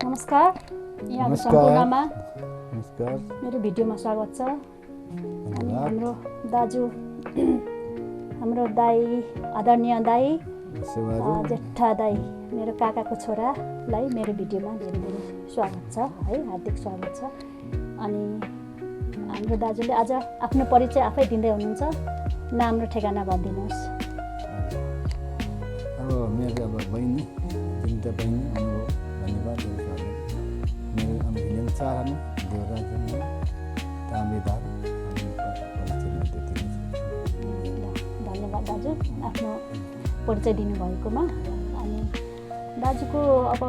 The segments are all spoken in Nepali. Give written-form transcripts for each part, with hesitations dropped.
नमस्कार, यहाँको सम्पूर्णमा नमस्कार मेरो भिडियोमा स्वागत छ। अनि हाम्रो दाजु हाम्रो दाई आदरणीय दाई जेठा दाई मेरो काकाको छोरालाई मेरो भिडियोमा धेरै धेरै स्वागत छ है, हार्दिक स्वागत छ। अनि हाम्रो दाजुले आज आफ्नो परिचय आफै दिँदै हुनुहुन्छ, नाम र ठेगाना भनिदिनुहोस्। अब मेरो बहिनी तिनवटा बहिनी अनुभव धन्यवाद मेरो अब चारजना देवराज ताम्बेदार धन्यवाद दाजु आफ्नो परिचय दिनुभएकोमा। अनि दाजुको अब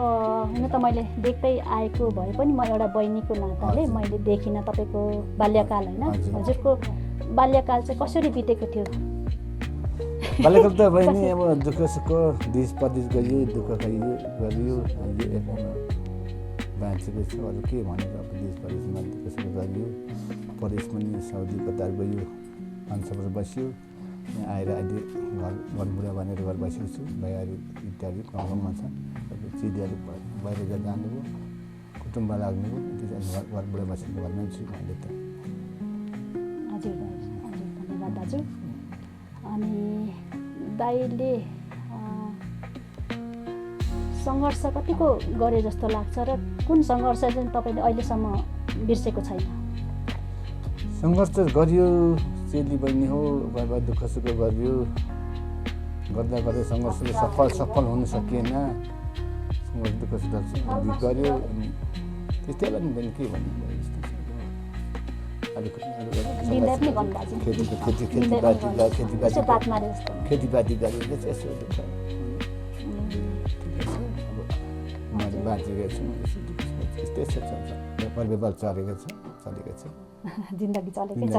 हुन त मैले देख्दै आएको भए पनि म एउटा बहिनीको नाताले मैले देखिनँ तपाईँको बाल्यकाल होइन। हजुरको बाल्यकाल चाहिँ कसरी बितेको थियो? बाल्यकाल त बहिनी अब दुःख सुख दिस परदेश गयो, दुःख खाइयो गरियो, बाँचेको छ। अरू के भनेर अब देश परदेशमा दुःख सुख गरियो, परदेश पनि साउदी कतार गयो, 5 वर्ष बस्यो। यहाँ आएर अहिले घर बुढा भनेर घर बसेको छु। भाइहरू इत्यादि गाउँमा छ, सबै चिजहरू बाहिर जानुभयो, कुटुम्ब लाग्नुभयो, घर बुढा बसेको घरमै छु अहिले त। हजुर हजुर धन्यवाद दाजु। अनि दाइले सङ्घर्ष कतिको गरे जस्तो लाग्छ र कुन सङ्घर्ष चाहिँ तपाईँले अहिलेसम्म बिर्सेको छैन? सङ्घर्ष गरियो, चेली बहिनी हो, घरमा दुःख सुख गरियो, गर्दा गर्दै सङ्घर्षले सफल हुन सकिएन। सङ्घर्ष दुःख सुख गरियो, त्यस्तै होला नि बहिनी, के भन्नु। खेतीपाती गरेको यसो दुःख बाँचेको छु, यस्तै छ, परिवार चलेको छ, जिन्दगी चलेकै छ।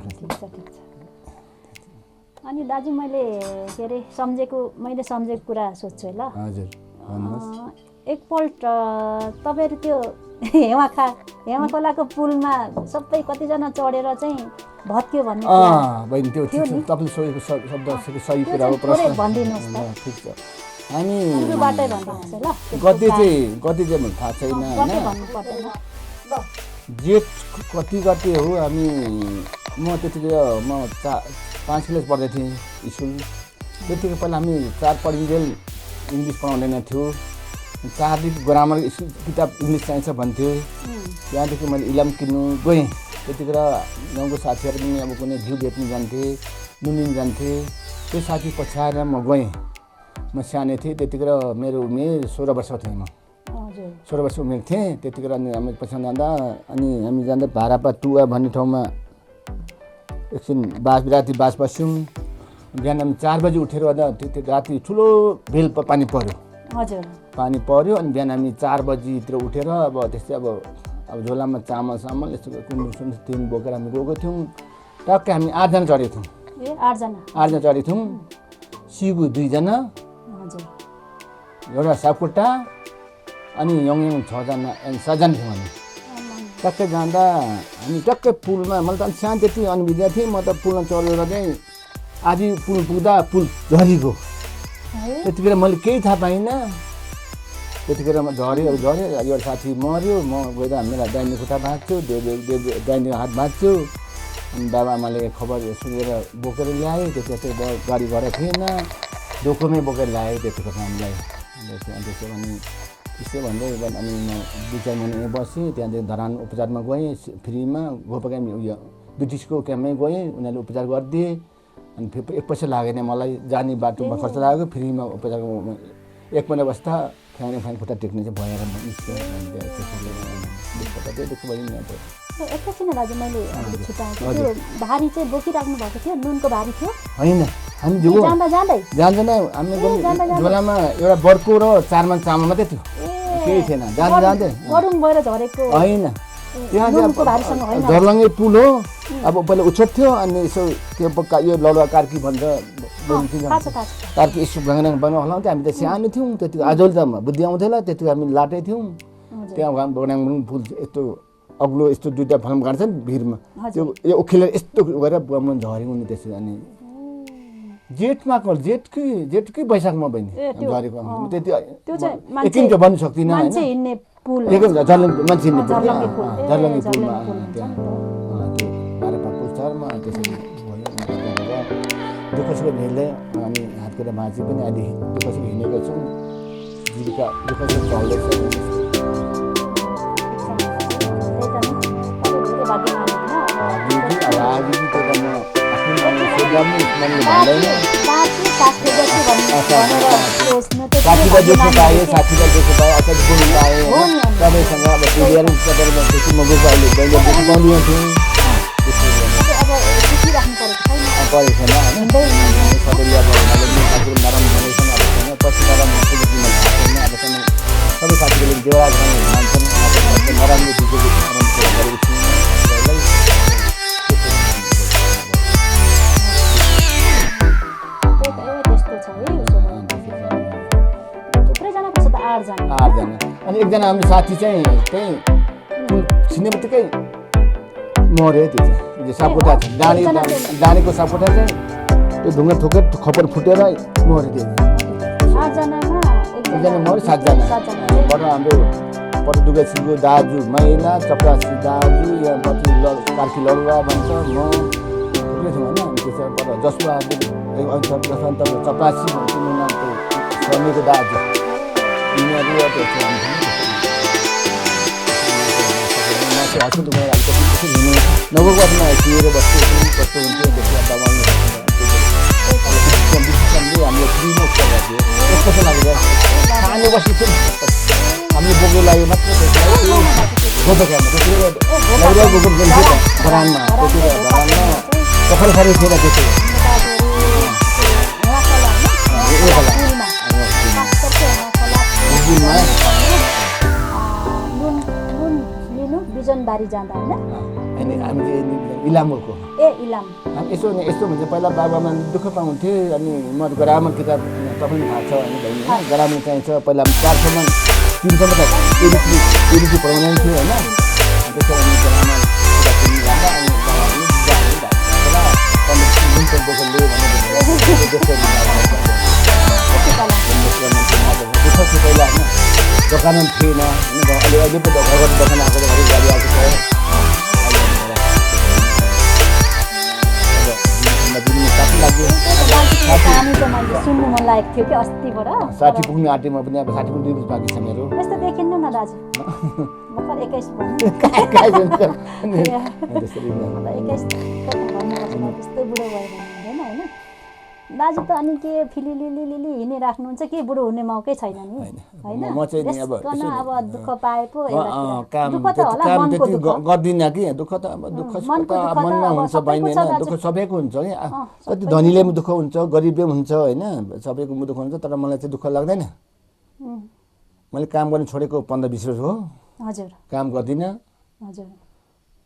ठिक छ। अनि दाजु मैले के अरे मैले सम्झेको कुरा सोध्छु है ल। हजुर एकपल्ट तपाईँहरू त्यो हेमा खोलाको पुलमा सबै कतिजना चढेर चाहिँ भत्क्यो भन्ने बहिनी त्यो ठिक छ, तपाईँले सोधेको शब्द सही कुरा हो। प्रश्न भनिदिनुहोस् त। ठिक छ, हामी बाटै भनिदिनुहोस् ल। गति चाहिँ थाहा छैन होइन, जेठ कति गते हो। हामी म त्यतिखेर 5 क्लास पढ्दै थिएँ स्कुल। त्यतिखेर पहिला हामी 4 पढिन्जेल इङ्ग्लिस पढाउँदैन थियो, 4 दिन ग्रामर किताब इङ्ग्लिस चाहिन्छ भन्थ्यो। त्यहाँदेखि मैले इलाम किन्नु गएँ। त्यतिखेर गाउँको साथीहरू पनि अब कुनै घिउ बेच्नु जान्थे, नुन लिन जान्थे। त्यो साथी पछ्याएर म गएँ। म सानै थिएँ त्यतिखेर, मेरो उमेर 16 वर्षको थिएँ म। 16 वर्ष उमेर थिएँ त्यतिखेर। अनि हामी पछ्याउनु जाँदा, अनि हामी जाँदा भारापा टुवा भन्ने ठाउँमा एकछिन राति बास बस्यौँ। बिहान हामी 4 बजी उठेर गर्दा त्यो राति ठुलो भेल पानी पऱ्यो। हजुर पानी पऱ्यो। अनि बिहान हामी 4 बजीतिर उठेर अब त्यस्तै अब झोलामा चामल यस्तो कुन तिन बोकेर हामी गएको थियौँ। टक्कै हामी 8 जना चढेको थियौँ। 8 जना चढेको थियौँ। सिगु 2 जना, एउटा सापकोटा, अनि यङ 6 जना 7 जना थियौँ हामी। टक्कै जाँदा हामी टक्कै पुलमा, मैले त सानो त्यति अनुभूति थिएँ। म त पुलमा चढेर चाहिँ आधी पुल पुग्दा पुल झरेको। त्यतिखेर मैले केही थाहा पाइनँ। त्यतिखेर म झऱ्यो। एउटा साथी मऱ्यो। म गएर मेरो दाहिने खुट्टा भाँच्यो, दाहिने हात भाँच्यो। अनि बाबाआमाले खबर सुनेर बोकेर ल्याए। त्यतिखेर गाडी घोडा थिएन, डोकोमै बोकेर ल्याएँ त्यतिखेर हामीलाई। त्यसो भन्दै अनि म 2-4 महिना यहीँ बसेँ। त्यहाँदेखि धरान उपचारमा गएँ फ्रीमा। गोपाक्याम्प उयो ब्रिटिसको क्याम्पमै गएँ, उनीहरूले उपचार गरिदिए। अनि फेरि 1 पैसा लागेन मलाई, जाने बाटोमा खर्च लाग्यो, फ्रीमा उपचार 1 महिना बस्दा फ्यान खुट्टा टेक्ने चाहिँ भएर निस्क्यो। एकैछिन दाजु, मैले छुट्याएँ त्यो भारी चाहिँ बोकिराख्नु भएको थियो, नुनको भारी थियो होइन? हामी जाँदैन हामी झोलामा एउटा बर्को र 4 मन चामल मात्रै थियो, केही थिएन। जाँदै गएर झरेको होइन। त्यहाँ चाहिँ झर्लङ्गे पुल हो। अब पहिला उछोट थियो, अनि यसो त्यो यो लडुवा कार्की भन्छ, कार्की यसो भङ्गाङ बनाउँथ्यो। हामी त सानो थियौँ त्यतिको, आजोले त बुद्धि आउँथेन त्यतिको, हामी लाटै थियौँ। त्यहाँ बगाङ पुल यस्तो अग्लो, यस्तो 2टा फलम काट्छ नि भिरमा, त्यो यो उखेलेर यस्तो गरेर झऱ्यौँ नि त्यसरी। अनि जेठमा जेठकै बैशाखमा बहिनी झरेको त्यति त्यो चाहिँ एकदिन त भन्नु सक्दिनँ होइन मान्छे हिँड्ने पुल मान्छे हिँड्ने पुल झर्लङ्गे पुलमा हुन्छ त्यो बाह्र पुलमा त्यसरी भयो दुःख सुख भेट्दै अनि हातखुट्टा भाँची पनि अहिले दुःख सुख हिँडेको छौँ जीविका दुःख सुख चल्दैछ साथीलाई देख्नु पाएँ अचार बोल्नु पाएँ तपाईँसँग अब पुगेर म गएको अहिले बहिनी पाउँदिनँ थिएँ परेको छैन होइन सबैले अब नराम्रो भनेको छैन अब छैन पछि नराम्रो छैन अबसम्म सबै साथीहरूले देवराज मान्छन् नराम्रो चिजको गरेको छु आठजना अनि एकजना हाम्रो साथी चाहिँ त्यहीँ छिन्ने बित्तिकै मऱ्यो त्यो चाहिँ सापकोटा डाँडीको सापकोटा चाहिँ त्यो ढुङ्गा ठोकेर खपर फुटेर मऱ्यो त्यो एकजना मऱ्यो 7 जना बाट हाम्रो पटदुगा छिको दाजु महिला चपरासी दाजु यहाँ पछि कार्की लडुवा भन्छ म थुप्रै छौँ होइन त्यसबाट जसमा चपरासी भन्छ नामको स्वर्णीको दाजु यिनीहरू हस्पिटल गएर हिँड्नु नगरकोटमा छिएर बस्छु कस्तो हुन्थ्यो त्यसलाई दबाउनु हामीले फ्रीमा उपचार गर्थ्यो कस्तो लाग्यो खाने बस्नु थियो हामीले बोक्नु लाग्यो मात्र गोबरखामा गोबर गन्थ्यो बगानमा त्यतिर बगानमा पोखरी खरी थिएन त्यस्तो बिजनबारी जाँदा होइन हामी चाहिँ इलामको यस्तो भन्छ पहिला बाबामा दुःख पाउँथे अनि म ग्रामीण किताब तपाईँले थाहा छ होइन होइन ग्रामीण चाहिन्छ पहिला 400मा 300मा त एडिसी पढाउनु थियो होइन त्यसो भने पहिला होइन दोकान थिएन अहिले पो घरबाट दोकान आएको घरि गाडी आएको छ सुन्नु मन लागेको थियो कि अस्तिबाट 60 पुग्ने आँटेमा पनि अब 60 पुग्ने बाँकी छ मेरो यस्तो देखिन्न न दाजु भर्खर 21 त्यस्तो बुढो भयो भने होइन दाजु त अनि के फिलिलिलिलि हिँडे राख्नुहुन्छ के बुढो हुने मौकै छैन नि हैन म चाहिँ नि अब दुःख पाए पो काम त्यति गर्दिनँ कि दुःख त अब दुःख त मनमा हुन्छ बहिनी हैन दुःख सबैको हुन्छ नि कति धनीले पनि दुःख हुन्छ गरिबले पनि हुन्छ हैन सबैको दुःख हुन्छ तर मलाई चाहिँ दुःख लाग्दैन मैले काम गर्न छोडेको 15-20 वर्ष हो हजुर काम गर्दिनँ हजुर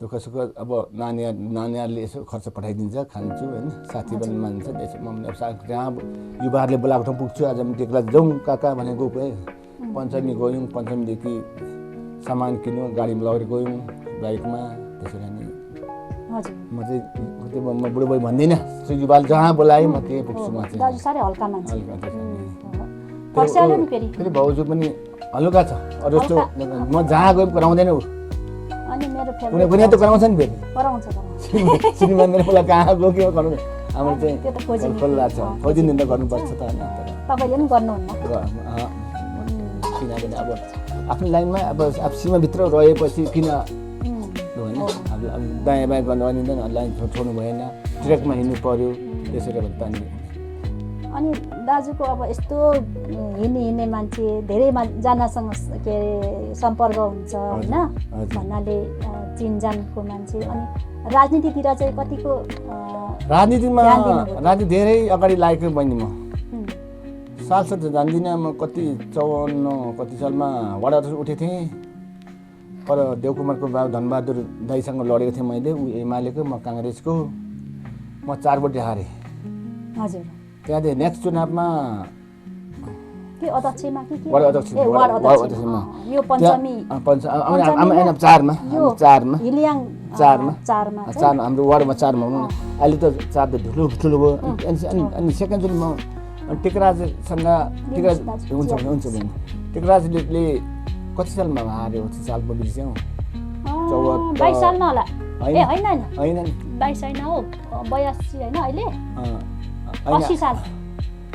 दुःख सुख अब नानीहरूले यसो खर्च पठाइदिन्छ खान्छु होइन साथी पनि मान्छ यसो मम्मीले अब जहाँ युवाहरूले बोलाएको ठाउँ पुग्छु आज म टेक्ला जाउँ काका भने गएको पञ्चमी गयौँ पञ्चमीदेखि सामान किन्यौँ गाडीमा लगेर गयौँ बाइकमा त्यसरी नै म चाहिँ म बुढो बोय भन्दिनँ युवाले जहाँ बोलायो म त्यहीँ पुग्छु म चाहिँ साह्रै हल्का मान्छे फेरि भाउजू पनि हल्का छ अरू यस्तो म जहाँ गयो कराउँदैन ऊ अनि मेरो कुनै त कराउँछ नि फेरि कराउँछ सिनेमा मेरो पहिला कहाँ गयो के गर्नु हाम्रो चाहिँ खोल्ला छ खोजिदिनु त गर्नुपर्छ त होइन तपाईँले पनि गर्नुहुन्न किनभने अब आफ्नो लाइनमा अब सीमाभित्र रहेपछि किन होइन अब दायाँ बायाँ गर्नु अनिँदैन लाइन छोड्नु भएन ट्रेकमा हिँड्नु पर्यो त्यसरी अब त अनि दाजुको अब यस्तो हिँड्ने मान्छे धेरै जनासँग के अरे सम्पर्क हुन्छ होइन भन्नाले चिनजानको मान्छे अनि राजनीतितिर चाहिँ कतिको राजनीति धेरै अगाडि लागेको बहिनी म साल त जान्दिनँ म कति 54 कति सालमा वडा उठेको थिएँ पर देवकुमारको बाबु धनबहादुर दाईसँग लडेको थिएँ मैले ऊ एमालेको म काङ्ग्रेसको म 4 वोट हारेँ हजुर त्यहाँदेखि नेक्स्ट चुनावमा के अध्यक्षमा के वार्ड अध्यक्ष ए वार्ड अध्यक्षमा यो पञ्चमी चारमा हिलियाङ चारमा चारमा हाम्रो वार्डमा चारमा हुनु अहिले त चार त ठुलो भयो अनि सेकेन्डचोटि म टेकराजसँग हुन्छ बहिनी टेकराजले कति सालमा हार्यो सालमा बिर्स्यौँ 22 साल न होला ए होइन नि 22 होइन हो 82 होइन अहिले 80 साल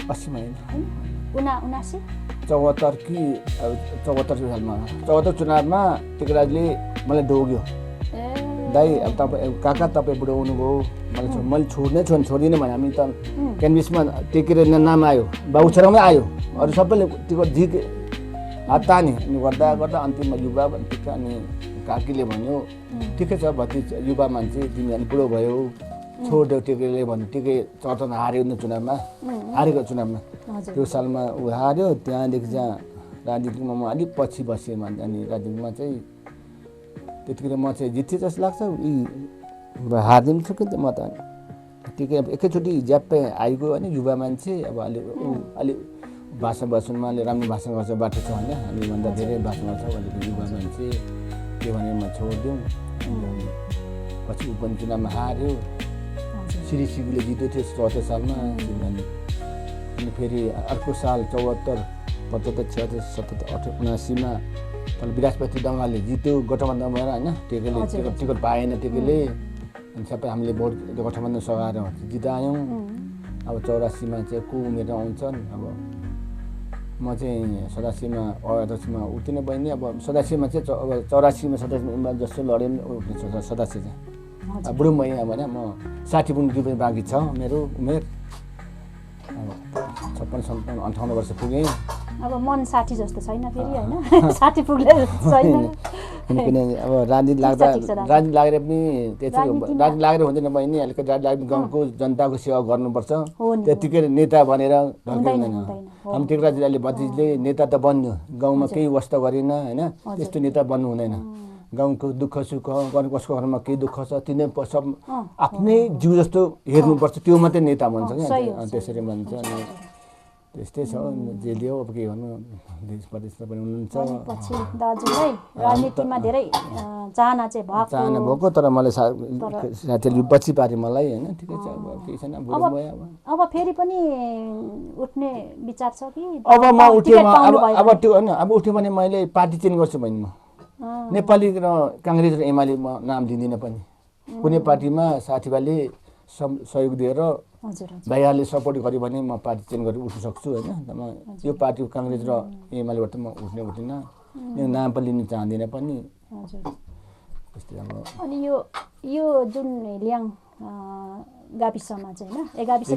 80 मा होइन 79 74 कि 74 सालमा 74 चुनावमा टेकराजले मलाई डोग्यो दाइ अब तपाईँ काका तपाईँ बुढो हुनुभयो मैले छोड्दिनँ भने हामी त क्यानभिसमा टेकेर नाम आयो बाबु छोरामै आयो अरू सबैले टिकट झिक हात ताने अनि गर्दा गर्दा अन्तिममा युवा ठिक अनि काकीले भन्यो ठिकै छ भति युवा मान्छे तिमी अनि बुढो भयो छोडिदेऊ टेकेले भन्यो टिकै चर्चन हार्यो नि चुनावमा हारेको चुनावमा त्यो सालमा ऊ हार्यो त्यहाँदेखि चाहिँ राजनीतिमा म अलिक पछि बसेँ अनि राजनीतिमा चाहिँ त्यतिखेर म चाहिँ जित्थेँ जस्तो लाग्छ हारिदिनु छु कि म त ठिकै एकैचोटि ज्याप्पै आइगयो होइन युवा मान्छे अब अलि भाषा भाषणमा अलि राम्रो भाषण गर्छ बाटो छ होइन हामीभन्दा धेरै भाषण गर्छ भनेको युवा मान्छे त्यो भनेर म छोडिदिउँ पछि उपचुनावमा हार्यो श्री सिगुले जित्यो थियो 74 सालमा अनि फेरि अर्को साल 74 75 76 77 78 मा तर विराजपति दङ्गाले जित्यो गठबन्धन भएर होइन टेकेले टिकट पाएन टेकेले अनि सबै हामीले भोट गठबन्धन सघाएर जितायौँ अब 84 मा चाहिँ को उमेर आउँछन् अब म चाहिँ 87 मा अध्यक्षमा उठिने बहिनी अब 87 मा चाहिँ अब 84 मा 87 मा जस्तो लड्यो भने 87 चाहिँ अब बुढो मै भने म 60 पुग्नु पनि बाँकी छ मेरो उमेर अब 56 57 58 वर्ष पुगेँ अब मन 60 जस्तो छैन फेरि होइन 60 पुग्ले छैन किनकि अब राजनीति लागेर पनि त्यति राजनीति लागेर हुँदैन बहिनी अलिकति राजनीति लाग्ने गाउँको जनताको सेवा गर्नुपर्छ त्यतिकै नेता भनेर ढल्किँदैन हामी टेकराजले भतिजले नेता त बन्यो गाउँमा केही वास्ता गरेन होइन त्यस्तो नेता बन्नु हुँदैन गाउँको दुःख सुख कसको घरमा केही दुःख छ तिनीहरू सब आफ्नै जिउ जस्तो हेर्नुपर्छ त्यो मात्रै नेता भन्छ क्या त्यसरी भन्छ अनि त्यस्तै छ जे लियो अब के गर्नु देश प्रदेशमा पनि हुनुहुन्छ पछि दाजुलाई राजनीतिमा धेरै चाहना चाहिँ भएको तर मलाई साथीले पछि पारे मलाई होइन ठिकै छ अब केही छैन अब फेरि पनि उठ्ने विचार छ कि अब म उठ्यो अब त्यो होइन अब उठ्यो भने मैले पार्टी चेन्ज गर्छु भने म नेपाली र काङ्ग्रेस र एमाले म नाम दिँदिनँ पनि कुनै पार्टीमा साथीभाइले सहयोग दिएर भाइहरूले सपोर्ट गर्यो भने म पार्टी चेन्ज गरेर उठ्न सक्छु होइन म यो पार्टी काङ्ग्रेस र एमालेबाट म उठ्दिनँ यो नाम पनि लिन चाहदिनँ पनि अनि यो जुन हिलियाङ गाविसमा चाहिँ होइन गाविस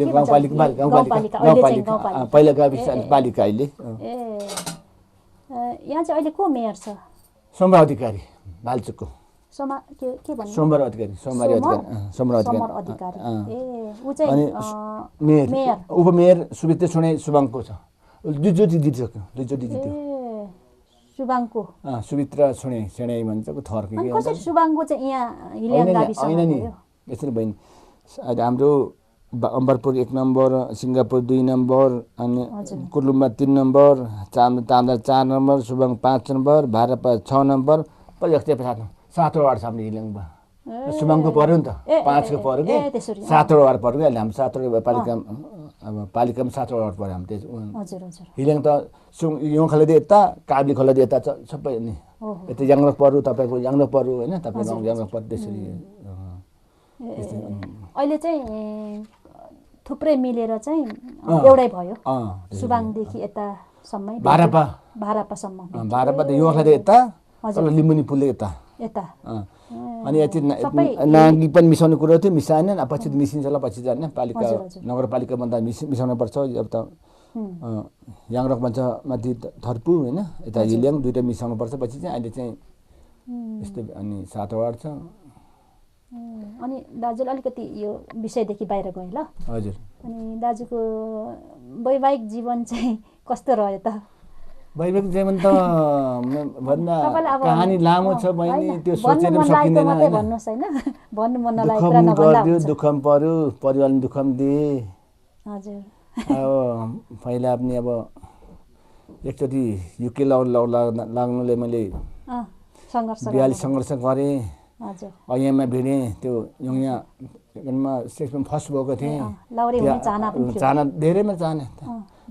पहिला गाविस पालिका अहिले यहाँ चाहिँ अहिले को मेयर छ सोमबार अधिकारी भालचुकको सोमबार अधिकारी अनि मेयर उपमेयर सुवित्ते सुने सुबाङको छ दुईचोटि जित्यो सुबाङको सुवित्रा सुने भन्छ थर्के के कसरी सुबाङको चाहिँ यहाँ हिलियाङ गाविसमा हैन नि यसरी बहिनी हाम्रो अम्बरपुर 1 नम्बर सिङ्गापुर 2 नम्बर अनि कुर्लुम्बा 3 number तामदा 4 number Subang 5 number भारपा 6 number पछाडि 7 वार्ड छ हाम्रो हिलियाङमा सुबाङको पर्यो नि त 5 को पर्यो कि 7 वार्ड पर्यो कि हामी 7 पालिका अब पालिकामा 7 वार्ड पर्यो हामी हजुर हिलियाङ त यो खोलादेखि यता काब्ली खोलादेखि यता सबै नि यता याङरक पर्यो तपाईँको याङरक पर्यो होइन तपाईँको याङरक पर्यो त्यसरी अहिले चाहिँ थुप्रै मिलेर चाहिँ एउटै भयो सुबाङदेखि यतासम्म भारपासम्म भारपा त यो खोलादेखि यता तल लिम्बुनी पुलले यता अनि यति नागी पनि मिसाउने कुरो थियो मिसाएन पछि मिसिन्छ होला पछि जाने पालिका नगरपालिका भन्दा मिसाउनु पर्छ अब त याङरक भन्छ माथि थर्पु होइन यता हिलियाङ दुईटा मिसाउनु पर्छ पछि चाहिँ अहिले चाहिँ यस्तो अनि 7 वार्ड छ अनि दाजुले अलिकति यो विषयदेखि बाहिर गए ल हजुर अनि दाजुको वैवाहिक जीवन चाहिँ कस्तो रह्यो त वैवाहिक जीवन त भन्दा कहानी लामो छ बहिनी त्यो सोचेर सकिँदैन भन्नुस् हैन भन्नु मन नलागेको कुरा नभन्दा हुन्छ दुःखम पर्यो परिवारले दुःखम दिए हजुर अब पहिला पनि अब एकचोटि युके लाग्नुले मैले सङ्घर्ष गरेँ। यहाँमा भिडेँ, त्यो यहाँमा सेक्सनमा फर्स्ट भएको थिएँ, चाहना धेरैमा चाहने,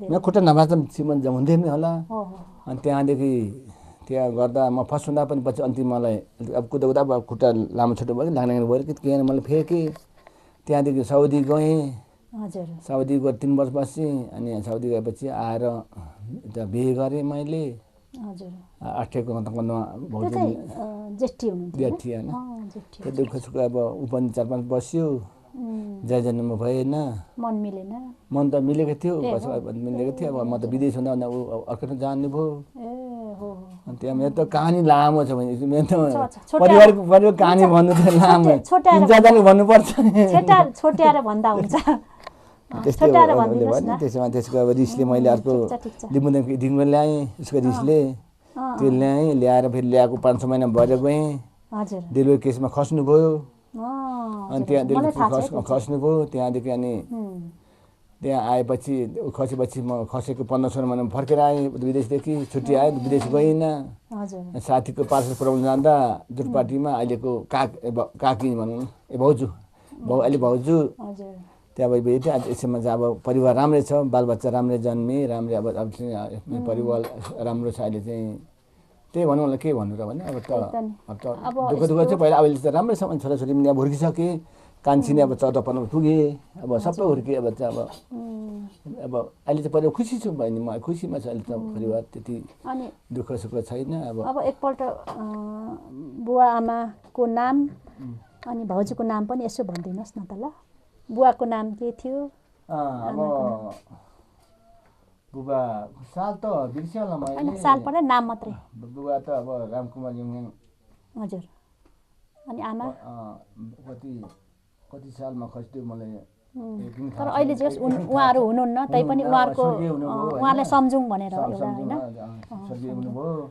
म खुट्टा नभाँच्दा श्रीमन हुन्थेन होला। अनि त्यहाँदेखि त्यहाँ गर्दा म फर्स्ट हुँदा पनि पछि अन्तिम मलाई अब कुदाउँदा अब खुट्टा लामो छोटो भयो कि लाग्ने भयो कि के मैले फेकेँ। त्यहाँदेखि साउदी गएँ, साउदी गएर 3 वर्ष बसेँ। अनि साउदी गएपछि आएर त्यहाँ बिहे गरेँ मैले। 8 जेठी होइन, त्यो दुःख सुख अब ऊ पनि 4-5 बस्यो, जय जन्म भएन, मन त मिलेको थियो, मिलेको थियो। अब म त विदेश हुँदा ऊ अर्को जान्नु भयो। अनि त्यहाँ मेरो त कहानी लामो छ भने मेरो त परिवारको कहानी भन्नु चाहिँ लामो, 3-4 भन्नुपर्छ। छोट्याएर भन्दा हुन्छ। त्यस्तै भयो नि। त्यसको अब रिसले मैले अर्को लिम्बुदेखि ल्याएँ, उसको रिसले त्यो ल्याएर फेरि ल्याएको 5-6 महिना भएर गएँ। डेलिभरी केसमा खस्नु भयो। अनि त्यहाँ डेलिभरी खस्नु भयो। त्यहाँदेखि अनि त्यहाँ आएपछि खसेपछि म खसेको 15-16 महिनामा फर्केर आएँ विदेशदेखि। छुट्टी आयो, विदेश गइनँ। साथीको पार्सल पुऱ्याउनु जाँदा जुटपाटीमा अहिलेको काकी भनौँ, भाउजू अहिले भाउजू त्यहाँ भेटेँ। यसमा चाहिँ अब परिवार राम्रै छ, बालबच्चा राम्रै जन्मे, राम्रै अब परिवार राम्रो छ अहिले चाहिँ। त्यही भनौँ होला, के भन्नु र भने अब दुःख चाहिँ पहिला अहिले त राम्रै छ। छोराछोरी पनि अब हुर्किसके, कान्छी नै अब 14-15 पुगे, अब सबै हुर्किए। अब अहिले चाहिँ परिवार खुसी छु बहिनी, म खुसीमा छ अहिले त परिवार, त्यति दुःख सुख छैन। अब एकपल्ट बुवा आमाको नाम अनि भाउजूको नाम पनि यसो भनिदिनुहोस् न त ल। बुवाको नाम के थियो? बुबा साल त बिर्सेँ होला मैले, साल परे नाम मात्रै। बुबा त अब रामकुमार युङयाङ। हजुर। अनि आमा कति सालमा खस्यो मलाई। तर अहिले जस उहाँहरू हुनुहुन्न, तैपनि उहाँलाई सम्झौँ भनेर एउटा होइन स्वर्गीय हुनुभयो।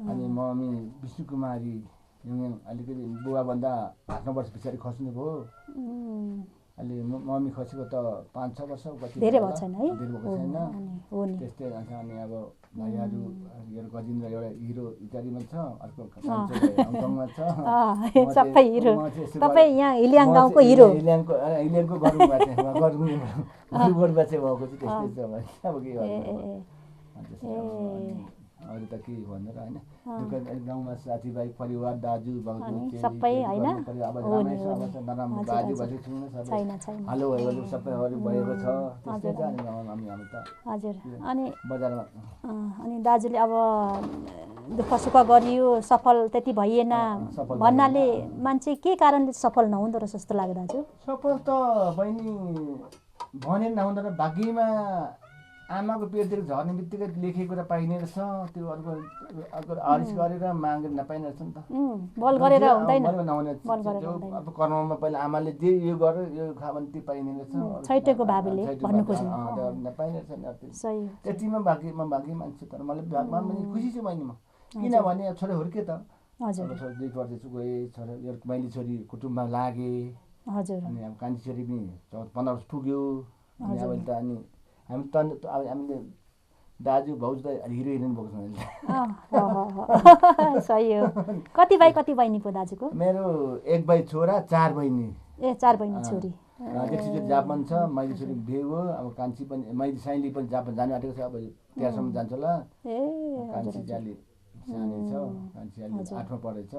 अनि मम्मी विष्णु कुमारी युङयाङ अलिकति बुबाभन्दा 8-9 वर्ष पछाडि खस्नुभयो। अहिले मम्मी खसेको त 5-6 वर्ष धेरै भएको छैन है, त्यस्तै रहन्छ। अनि अब भाइहरू गजिन्द्र एउटा हिरो इटालीमा छ, अर्को हङकङमा छ, सबै हिरो। तपाईँ यहाँ इलियाङ गाउँको हिरो, इलियाङको गरुङबाट चाहिँ भएको चाहिँ त्यस्तै छ। अब के गर्नु, अरू त के भन्नु र होइन। गाउँमा साथीभाइ परिवार दाजु भाउजू सबै होइन, हेलो सबै भएको छ। हजुर। अनि दाजुले अब दुःख सुख गरियो, सफल त्यति भइएन भन्नाले मान्छे के कारणले सफल नहुँदो रहेछ जस्तो लाग्यो दाजु? सफल त बहिनी भनेर नहुँदो रहेछ, भाग्यमा आमाको पेटदेखि झर्ने बित्तिकै लेखेको कुरा पाइने रहेछ। त्यो अर्को हरिस गरेर मागेर नपाइने रहेछ नि त, बल गरेर हुँदैन। अब कर्ममा पहिला आमाले जे यो गर यो खा भने त्यो पाइने रहेछ, छैटेको भावीले भन्नु खोज्नु नपाइने रहेछ। त्यतिमा भाग्य मान्छे। तर मलाई खुसी छु बहिनी म, किनभने छोरा हुर्के त। अब छोरा 2 वर्ष गए, छोरा मैले छोरी कुटुम्बमा लागेँ। अनि अब कान्छी छोरी पनि 14-15 वर्ष पुग्यो। अनि अब त अनि हामीले दाजु भाउजू त हिरो हिरोइन भएको छ। सही हो। कति भाइ कति बहिनी पो दाजुको? मेरो 1 भाइ छोरा 4 बहिनी। 4 बहिनी छोरी। जेठी छोरी जापान छ, मैले छोरी बिहे भयो। अब कान्छी पनि मैले साइली पनि जापान जानु आँटेको छ, अब 13सम्म जान्छ होला। कान्छी जाली सानै छ, कान्छी अलि 8मा पढेछ।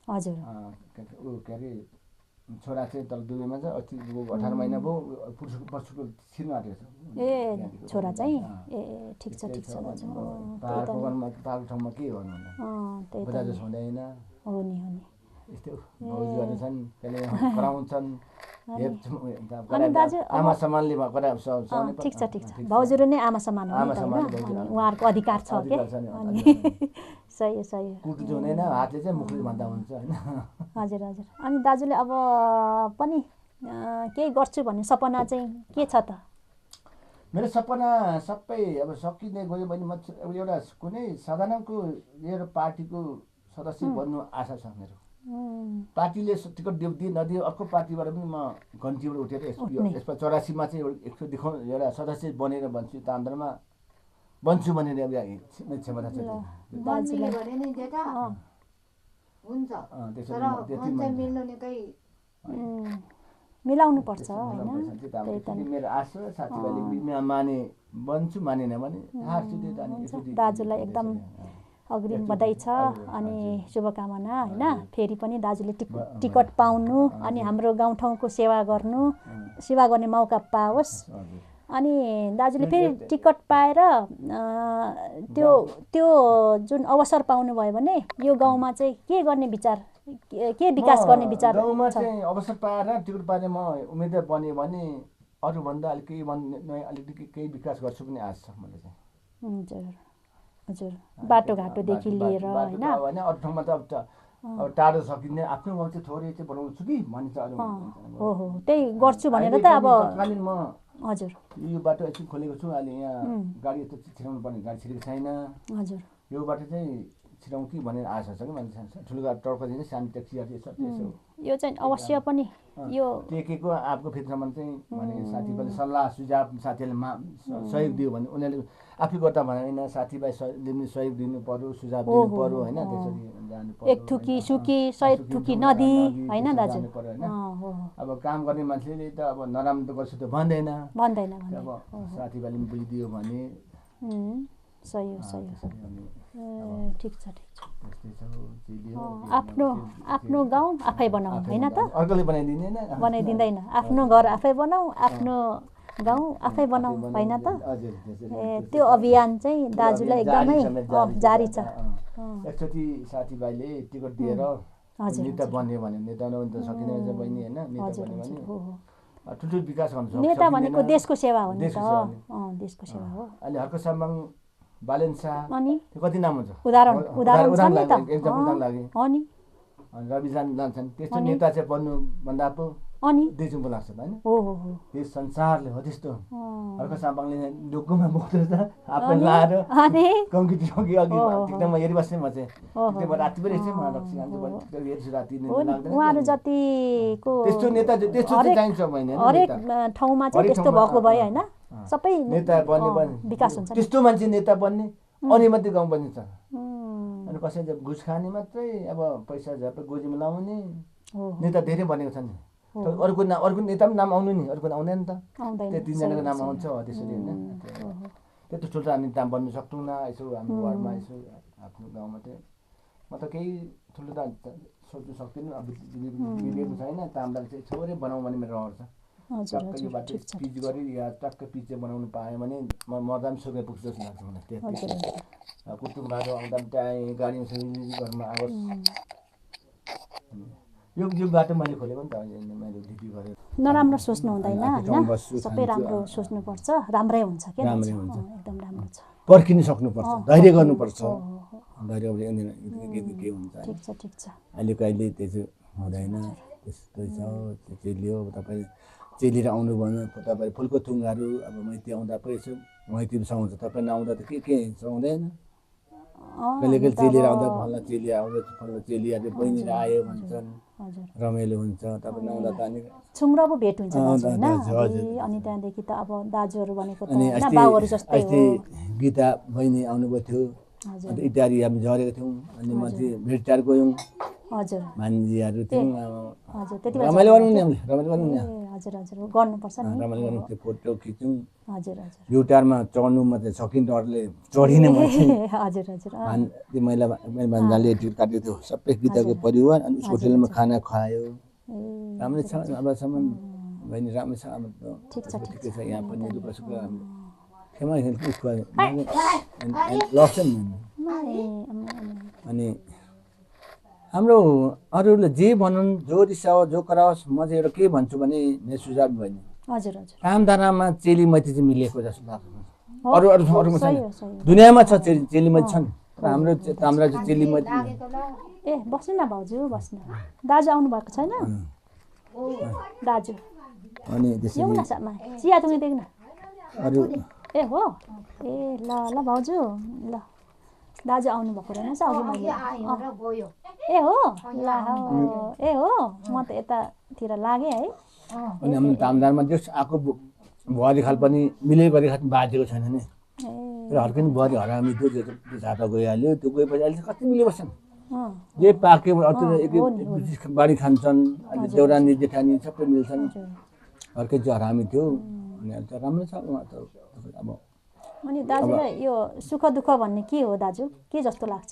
हजुर। ऊ के अरे छोरा चाहिँ तल दुबईमा छ, 18 महिना भयो, पर्सुको छिर्नु आँटेको छ। छोरा चाहिँ ठिक छ दाजु। पाहाडको ठाउँमा के गर्नु बुढा जस हुँदैन। हो नि यस्तो भाउजूहरू छन्, त्यसले कराउँछन्। दाजु आमा सम्मानले ठिक छ। भाउजूहरू नै आमा समान हो नि त हैन, उहाँहरूको अधिकार छ के। सही हो। कुटु हुँदैन, हातले चाहिँ मुखले भन्दा हुन्छ हैन। हजुर। अनि दाजुले अब पनि केही गर्छु भन्ने सपना चाहिँ के छ त? मेरो सपना सबै अब सकिँदै गयो भने म एउटा कुनै साधारणको एउटा पार्टीको सदस्य बन्नु आशा छ मेरो। पार्टीले टिकट दिए नदिए अर्को पार्टीबाट पनि म घन्टीबाट उठेर यसमा 84मा चाहिँ एउटा सदस्य बनेर भन्छु, तान्द्रामा बन्छु भनेर अब क्षमता छ दाजुलाई भने नि जेठा हुन्छ तर भन्छ मिल्नु निकै मिलाउनु पर्छ होइन त्यही त नि मेरो आशा साथीभाइले माने बन्छु मानेन भने हार्छु त्यो त अनि दाजुलाई एकदम अग्रिम बधाई छ अनि शुभकामना होइन फेरि पनि दाजुले टिकट पाउनु अनि हाम्रो गाउँठाउँको सेवा गर्ने मौका पाओस् अनि दाजुले फेरि टिकट पाएर त्यो जुन अवसर पाउनुभयो भने यो गाउँमा चाहिँ के गर्ने विचार के विकास गर्ने विचार गाउँमा चाहिँ अवसर पाएर टिकट पाएर म उम्मेदवार बन्यो भने अरूभन्दा अलिक अलिकति केही विकास गर्छु पनि आश छ मलाई चाहिँ हजुर हजुर बाटोघाटोदेखि लिएर होइन अरू ठाउँमा त अब टाढो सकिँदैन आफ्नो गाउँ चाहिँ थोरै चाहिँ बनाउँछु कि भन्छ अरू हो त्यही गर्छु भनेर त अब तत्कालीन म हजुर यो बाटो एकछिन खोलेको छु अहिले यहाँ गाडी त छिराउनु पर्ने गाडी छिरेको छैन हजुर यो बाटो चाहिँ छिराउँ कि भनेर आशा छ कि मान्छे ठुलो गाडी टर्कदिने सानो ट्याक्सीहरू यसो यो चाहिँ अवश्य पनि यो टेकेको आफूको फिक्रमा चाहिँ भने साथीभाइले सल्लाह सुझाव साथीहरूले सहयोग दियो भने उनीहरूले आफै गर्दा भने होइन साथीभाइ सहयोग दिनु पर्यो सुझाव दिनु पर्यो होइन त्यसरी जानु पर्यो एक थुकी सुकी 100 थुकी नदी होइन दाजु अब काम गर्ने मान्छेले त अब नराम्रो त गर्छु त भन्दैन अब साथीभाइले पनि बुझिदियो भने सही हो ठिक छ आफ्नो गाउँ आफै बनाऊ होइन त अर्कोले बनाइदिँदैन आफ्नो घर आफै बनाऊ आफ्नो गाउँ आफै बनाऊ होइन त त्यो अभियान चाहिँ दाजुलाई एकदमै जारी छ एकचोटि साथीभाइले टिकट दिएर नेता बन्यो भने नेता नभए त सकिँदैन रहेछ बहिनी होइन नेता बन्यो भने ठुल्ठुलो विकास गर्न सक्छ नेता भनेको देशको सेवा हो नि त देशको सेवा हो अहिले हर्क साम्बाङ बालेन शाह अनि कति नाम हुन्छ उदाहरण छ नि त एकदम उदाहरण लाग्यो अनि रविजान लान्छन् त्यस्तो नेता चाहिँ बन्नु भन्दा पो अनि देशमा लाग्छ होइन हो देश संसारले हो त्यस्तो हर्क साम्बाङले डोकोमा बोक्दै छ आफै लाएर कङ्क्रिट अघि एकदम हेरिबस्ने म चाहिँ त्यतिबाट राति पनि एकछिन रक्सी खान्छु हेर्छु राति उहाँहरू जतिको त्यस्तो नेता त्यस्तो चाहिँ चाहिन्छ मैले हरेक ठाउँमा चाहिँ त्यस्तो भएको भए होइन सबै नेता बन्ने विकास हुन्छ त्यस्तो मान्छे नेता बन्ने अनि मात्रै गाउँ बनिन्छ अनि कसैले घुस खाने मात्रै अब पैसा झ्याप गोजीमा लाउने नेता धेरै बनेको छ नि अर्को नेता पनि नाम आउनु नि अर्को आउँदैन त त्यो 3 जनाको नाम आउँछ त्यसरी होइन त्यस्तो ठुलो हामी नाम बन्नु सक्दैनौँ यसो हाम्रो वार्डमा यसो आफ्नो गाउँमा चाहिँ म त केही ठुलो त सोच्नु सक्दिनँ अब बिग्रेको छैन तामलाई चाहिँ छोरै बनाउँ भन्ने मेरो रहर छ टक्क यो बाटो पिच गरी या टक्क पिच चाहिँ बनाउनु पाएँ भने म मर्दा पनि सुकै पुग्छ जस्तो लाग्छ मलाई त्यति कुटुङ बाटो आउँदा पनि त्यहाँ गाडीमा घरमा आओस् यो बाटो मैले खोलेको नि त मैले ड्युटी गरेँ नराम्रो सोच्नु हुँदैन होइन सबै राम्रो सोच्नुपर्छ राम्रै हुन्छ के एकदम राम्रो छ पर्खिनु सक्नुपर्छ धैर्य गर्नुपर्छ धैर्य के हुन्छ ठिक छ अहिले त्यसो हुँदैन त्यस्तै छ चेलियो तपाईँ चेलेर आउनु भने तपाईँ फुलको थुङ्गाहरू अब मैती आउँदा पो यसो मैतीहरू सुहाउँछ तपाईँ नआउँदा त के सुहाउँदैन कहिले कहिले चेलेर आउँदा फल्ला चेली आउँदा फल्ला चेलीहरू बहिनीहरू आयो भन्छन् रमाइलो हुन्छ तपाईँ नआउँदा त अनि छुम्रो पो भेट हुन्छ अनि त्यहाँदेखि त अब दाजुहरू भनेको त बाउहरू जस्तै हो गीता बहिनी आउनुभएको थियो अन्त इत्यादि हामी झरेको थियौँ अनि मान्छे भेटचार गयौँ हजुर मान्छेहरू थियौँ हजुर त्यति रमाइलो गरौँ नि हामीले रमाइलो गरौँ नि हजुर गर्नुपर्छ नि रमाइलो गरौँ त्यो फोटो खिच्यौँ हजुर युटारमा चढ्नु मात्रै सकिन डरले चढिने मान्छे हजुर त्यो महिला भन्जाले टिकट काटेको थियो सबै गीताको परिवार अनि होटेलमा खाना खुवायो राम्रै छ अबसम्म बहिनी राम्रै छ अब ठिकै छ यहाँ पनि दुःख सुख खेमा लग्छ नि अनि हाम्रो अरूले जे भनुन् जो रिसाओस् जो कराओस् म चाहिँ एउटा के भन्छु भने मेरो सुझाव बहिनी हजुर कामधारामा चेली मैती चाहिँ मिलेको जस्तो लाग्छ अरूमा छैन दुनियाँमा छ चेली मैती छन् हाम्रो चाहिँ चेली मैती ए बस्नु न भाउजू बस्नु दाजु आउनु भएको छैन दाजु अनि त्यसरी चिया त देख्न अरू ए हो ए ल भाउजू ल दाजु आउनु भएको रहेनछ अघि मैले ए हो ल ए हो म त यतातिर लागेँ है अनि हाम्रो तामदारमा जस आएको भुवारी खाल पनि मिले गरी खाल बाजेको छैन नि र हर्किनु बुहारी हरामी थियो त्यो झापा गइहाल्यो त्यो गएपछि अहिले कति मिले बस्छन् अँ, जे पाक्यो एक बारी खान्छन् अहिले देउरानी जेठानी सबै मिल्छन् हजुर। अर्कै चाहिँ हरामी थियो अनि अहिले त राम्रो छ उहाँ त अब अनि दाजुलाई यो सुख दुःख भन्ने के हो दाजु के जस्तो लाग्छ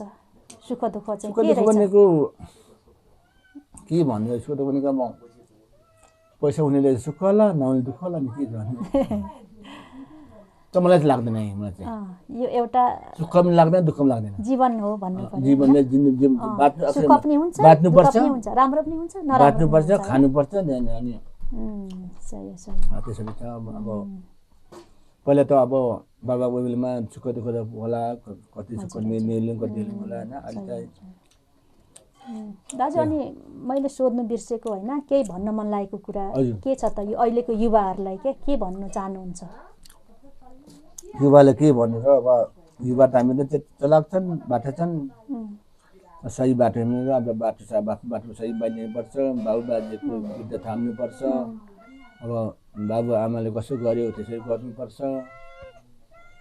सुख दुःख चाहिँ सुख के दुःख रहेछ भनेको के भन्नु सुख दुःख भनेको अब पैसा हुनेले सुख होला नहुने दुःख होला नि के भन्नु त मलाई चाहिँ लाग्दैन है मलाई चाहिँ अँ, यो एउटा सुख पनि लाग्दैन दुःख पनि लाग्दैन जीवन हो भन्नु पर्यो जीवनले सुख पनि हुन्छ बाँच्नुपर्छ दुःख पनि हुन्छ राम्रो पनि हुन्छ नराम्रो पनि बाँच्नुपर्छ हुन्छ, है? खानुपर्छ अनि सही सही त्यसरी छ अब पहिला त अब बाबा बुबीमा सुख दुःख त होला कति सुख मिल्नु कति होला होइन अहिले त दाजु अनि मैले सोध्नु बिर्सेको होइन केही भन्न मन लागेको कुरा हजुर। के छ त यो अहिलेको युवाहरूलाई के भन्न चाहनुहुन्छ युवाले के भन्नु र अब युवा त हामी त चलाउँछन् बाटो छन् सही बाटो हिँडेर अब बाटो छ बाटो सही बाँध्नुपर्छ बाबु बाजेको बुद्ध थाम्नुपर्छ अब बाबु आमाले कसो गर्यो त्यसरी गर्नुपर्छ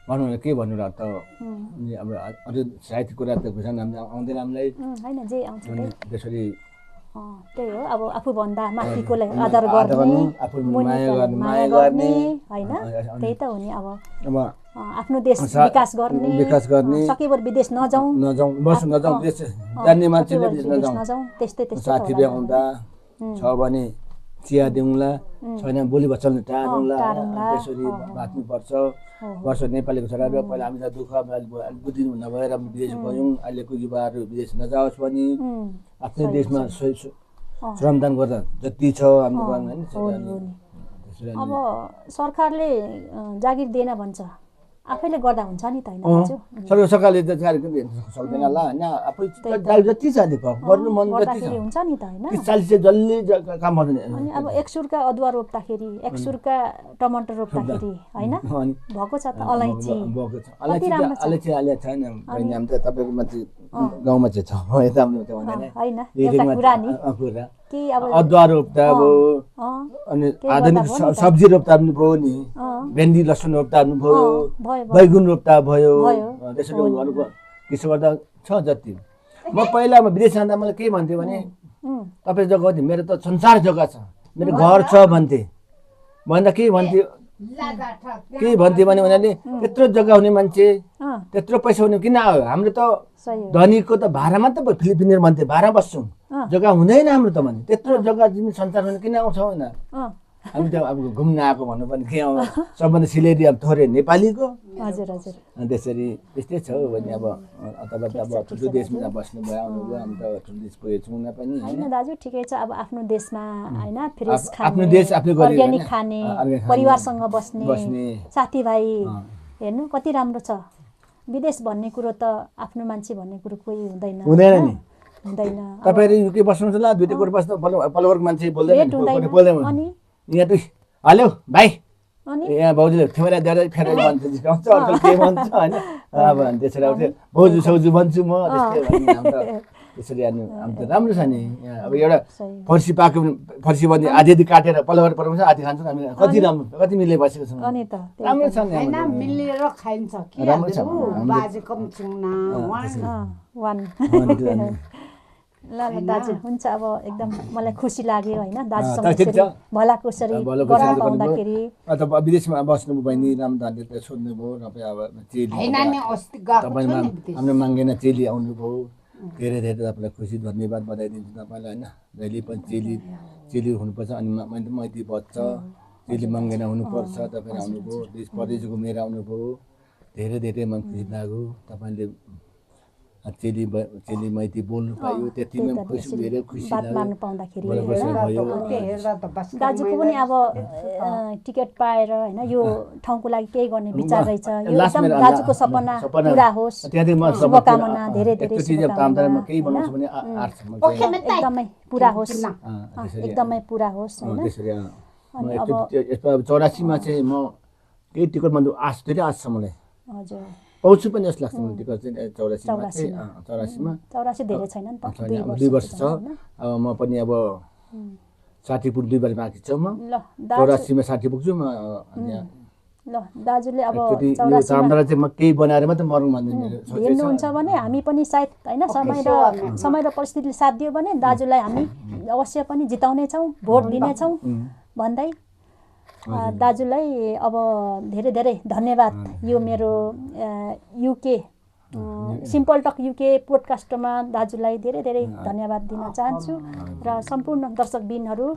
भनौँ न के भन्नु र त अब अझै साहित्यिक कुरा त घुसन आउँदैन हामीलाई होइन जे आउँछ अनि त्यसरी त्यही हो अब आफूभन्दा माथिकोलाई आदर गर्ने आफू मुनिकोलाई माया गर्ने होइन त्यही त हो नि अब आफ्नो देश विकास गर्ने सकेभर विदेश नजाउँ बस नजाउँ देश जान्ने मान्छेले सकेभर विदेश विदेश नजाउँ नजाउँ त्यस्तै त्यस्तै साथी भ्याउँदा छ भने चिया दिउँला छैन बोली बच्चन टाढौँला त्यसरी बाँच्नुपर्छ वर्ष नेपालीको छोरा पहिला हामीलाई दुःख बुद्धि नभएर विदेश गयौँ अहिलेको युवाहरू विदेश नजाओस् भने आफ्नै देशमा श्रमदान गर्दा जति छ हाम्रो होइन अब सरकारले जागिर दिएन भन्छ आफैले गर्दा हुन्छ नि त होइन सरकारले त सक्दैन होला होइन आफै जति छ गर्नु मन जति छ हुन्छ नि त होइन चाहिँ जसले काम गर्दैन अनि अब एक सुरका अदुवा रोप्दाखेरि एक सुरका टमाटर रोप्दाखेरि होइन भएको छ त अलैँची अलैँची अहिले छैन बहिनी हामी त तपाईँको मान्छे गाउँमा चाहिँ छ यता होइन एउटा कुरा नि कि अब अदुवा रोप्दा अब अनि आधुनिक सब्जी रोप्दा पनि भयो नि भेन्डी लसुन रोप्दा पनि भयो बैगुन रोप्दा भयो त्यसरी अरूको त्यसो गर्दा छ जति म पहिला विदेश जाँदा मलाई के भन्थ्यो भने तपाईँ जग्गा मेरो त संसार जग्गा छ मेरो घर छ भन्थे भन्दा के भन्थ्यो भने उनीहरूले त्यत्रो जग्गा हुने मान्छे त्यत्रो पैसा हुने किन आयो हाम्रो त धनीको त भाडामा त फिलिपिनियर भन्थे भाडा बस्छौँ जग्गा हुँदैन हाम्रो त भने त्यत्रो जग्गा तिमी संसार हुने किन आउँछौ होइन हामी त अब घुम्न आएको भन्नु पनि के आउँछ सबभन्दा सिलेरी अब थोरै नेपालीको हजुर हजुर त्यसरी त्यस्तै छ भने अब तपाईँ अब ठुलो देशमा बस्नुभयो आउनुभयो हामी त ठुलो देश पुगेछौँ न पनि होइन दाजु ठिकै छ अब आफ्नो देशमा होइन फ्रेस आफ्नो देश आफूले गरे अर्ग्यानिक खाने परिवारसँग बस्ने साथीभाइ हेर्नु कति राम्रो छ विदेश भन्ने कुरो त आफ्नो मान्छे भन्ने कुरो कोही हुँदैन नि हुँदैन तपाईँहरू युके बस्नुहुन्छ होला दुईटा कुरा बस्नु पल्लोवर्ग मान्छे बोल्दैन यहाँ त हेलो भाइ यहाँ भाउजूले फेरि फेरि भन्छ के भन्छ होइन अब त्यसरी आउँथ्यो भाउजू साउजू भन्छु म त्यसरी हामी त राम्रो छ नि अब एउटा फर्सी पाक्यो भने फर्सी भने आधी काटेर पल्लोबाट पठाउँछ आधी खान्छौँ हामी कति राम्रो कति मिले बसेको छौँ राम्रो छ नि मिलेर खाइन्छ राम्रो छ बाजेको पनि ल दाजु हुन्छ अब एकदम मलाई खुसी लाग्यो होइन दाजुसँग भलाकुसरी गर्न पाउँदाखेरि विदेशमा बस्नुभयो बहिनी राम्रो सोध्नुभयो अब चेली हाम्रो माङ्गेन चेली आउनुभयो धेरै धेरै तपाईँलाई खुसी धन्यवाद बधाई दिन्छु तपाईँलाई होइन जहिले पनि चेली हुनुपर्छ अनि मैती बच्छ चेली माङ्गेन हुनुपर्छ तपाईँ आउनुभयो देश परदेश घुमेर आउनुभयो धेरै धेरै मन खुसी लाग्यो तपाईँले चेली मैती बोल्नु पायो त्यतिमै धेरै खुसी मार्नु पाउँदाखेरि दाजुको पनि अब टिकट पाएर होइन यो ठाउँको लागि केही गर्ने विचार रहेछ यो एकदम दाजुको सपना पुरा होस् शुभकामना धेरै धेरै एकदमै पुरा होस् एकदमै पुरा होस् होइन 84मा चाहिँ म केही टिकट भन्दा आश धेरै आश छ मलाई हजुर पाउँछु पनि जस्तो लाग्छ मलाई टिकट चाहिँ 84मा 84 धेरै छैन नि त 2 वर्ष छ अब म पनि अब 60 पुग्नु 2 बार बाँकी छ म 84मा 60 पुग्छु म ल दाजुले अब एकचोटि यो 84 चामडालाई चाहिँ म केही बनाएर मात्रै मरौँ भन्ने मेरो सोचै छ। हेर्नुहुन्छ भने हामी पनि सायद होइन समय र परिस्थितिले साथ दियो भने दाजुलाई हामी अवश्य पनि जिताउने छौँ, भोट दिनेछौँ भन्दै दाजुलाई अब धेरै धेरै धन्यवाद। यो मेरो युके सिम्पल टक युके पोडकास्टमा दाजुलाई धेरै धेरै धन्यवाद दिन चाहन्छु र सम्पूर्ण दर्शकबिनहरू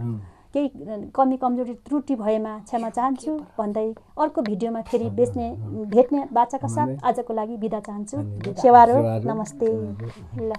केही कमी कमजोरी त्रुटि भएमा क्षमा चाहन्छु भन्दै अर्को भिडियोमा फेरि भेट्ने बाचाका साथ आजको लागि बिदा चाहन्छु। सेवारो नमस्ते। ल